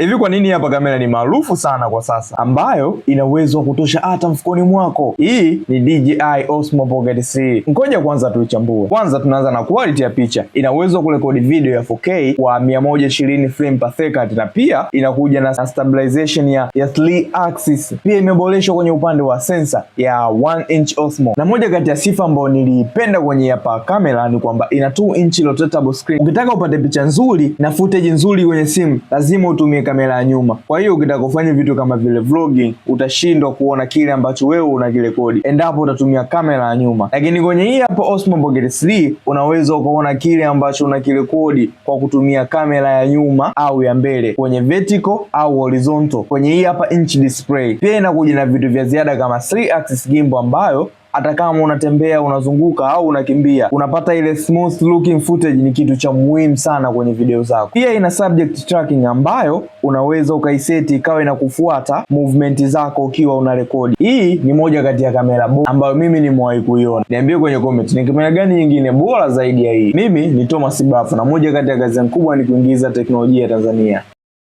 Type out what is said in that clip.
Hivi kwa nini hapa kamera ni maarufu sana kwa sasa, ambayo ina uwezo wa kutosha hata mfukoni mwako? Hii ni DJI Osmo Pocket 3. Ngoja kwanza tuichambue. Kwanza tunaanza na quality ya picha. Ina uwezo wa kurekodi video ya 4K kwa 120 frame per second, na pia inakuja na stabilization ya 3 axis. Pia imeboreshwa kwenye upande wa sensor ya 1 inch Osmo, na moja kati ya sifa ambayo niliipenda kwenye hapa kamera ni kwamba ina 2 inch rotatable screen. Ukitaka upate picha nzuri na footage nzuri kwenye simu, lazima utumie kamera ya nyuma. Kwa hiyo ukitaka kufanya vitu kama vile vlogging, utashindwa kuona kile ambacho wewe unakirekodi endapo utatumia kamera ya nyuma. Lakini kwenye hii hapo Osmo Pocket 3 unaweza ukaona kile ambacho unakirekodi kwa kutumia kamera ya nyuma au ya mbele kwenye vertical au horizontal kwenye hii hapa inch display. Pia inakuja na vitu vya ziada kama 3 axis gimbal ambayo hata kama unatembea, unazunguka au unakimbia, unapata ile smooth looking footage. Ni kitu cha muhimu sana kwenye video zako. Pia ina subject tracking ambayo unaweza ukaiseti ikawa inakufuata movement zako ukiwa unarekodi. Hii ni moja kati ya kamera bora ambayo mimi nimewahi kuiona. Niambie kwenye comment ni kamera gani nyingine bora zaidi ya hii. Mimi ni Thomas Bafu na moja kati ya kazi yangu kubwa ni kuingiza teknolojia Tanzania.